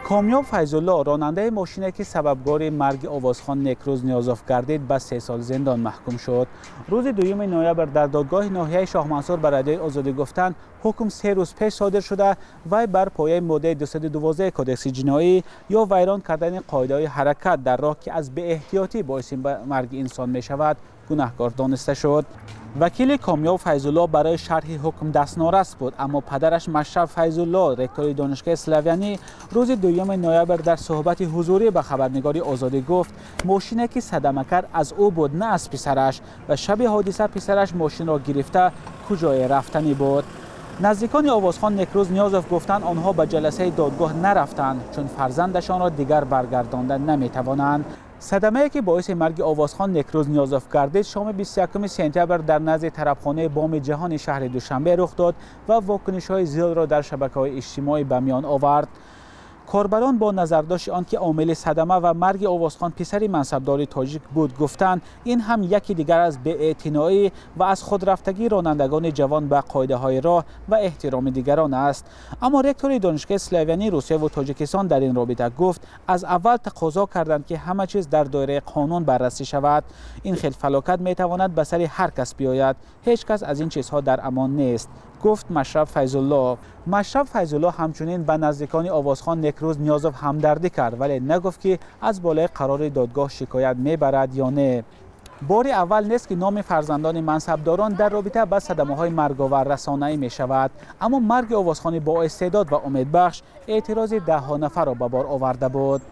Комёб Файзулло, ронандаи мошине, ки сабабгори марги овозхон Некрӯз Ниёзов гардид, ба 3 сол зиндон маҳкум шуд. Рӯзи 2 ноябр дар додгоҳи ноҳияи Шоҳмансур ба Радиои Озодӣ гуфтанд, ҳукм 3 рӯз пеш содир шуда, вай бар пояи моддаи 212 Кодекси ҷиноӣ ё вайрон кардани қоидаҳои ҳаракат дар роҳ, ки аз беэҳтиётӣ боиси марги инсон мешавад, гунаҳкор дониста шуд. Вакили Комёб Файзулло барои шарҳи ҳукм дастнорас буд, аммо падараш Машраб Файзулло, ректори Донишгоҳи Славянӣ, рӯзи 2 ноябр дар суҳбати ҳузурӣ ба хабарнигори Озодӣ гуфт, мошине, ки садама кард, аз ӯ буд, на аз писараш, ва шаби ҳодиса писараш мошинро гирифта куҷое рафтанӣ буд. Наздикони овозхон Некрӯз Ниёзов гуфтанд, онҳо ба ҷаласаи додгоҳ нарафтанд, чун фарзандашонро дигар баргардонда наметавонанд. Садамае, ки боиси марги овозхон Некрӯз Ниёзов гардид, шоми 21 сентябр дар назди тарабхонаи Боми Ҷаҳони шаҳри Душанбе рух дод ва вокунишҳои зиёдро дар шабакаҳои иҷтимоӣ ба миён овард. Корбарон бо назардошти он ки омили садама ва марги овозхон писари мансабдори тоҷик буд, гуфтанд, ин ҳам яке дигар аз беэътиноӣ ва аз худрафтагии ронандагони ҷавон ба қоидаҳои роҳ ва эҳтироми дигарон аст. Аммо ректори Донишгоҳи Славянии Русияву Тоҷикистон дар ин робита гуфт, аз аввал тақозо карданд, ки ҳама чиз дар доираи қонун баррасӣ шавад. Ин хел фалокат метавонад ба сари ҳар кас биёяд, ҳеҷ кас аз ин чизҳо дар амон нест, гуфт Машраб Файзулло. Машраб Файзулло ҳамчунин ба наздикони овозхон Некрӯз Ниёзов ҳамдардӣ кард, вале нагуфт, ки аз болои қарори додгоҳ шикоят мебарад ё не. Бори аввал нест, ки номи фарзандони мансабдорон дар робита ба садамаҳои марговар расонаӣ мешавад, аммо марги овозхони боистеъдод ва умедбахш эътирози даҳҳо нафарро ба бор оварда буд.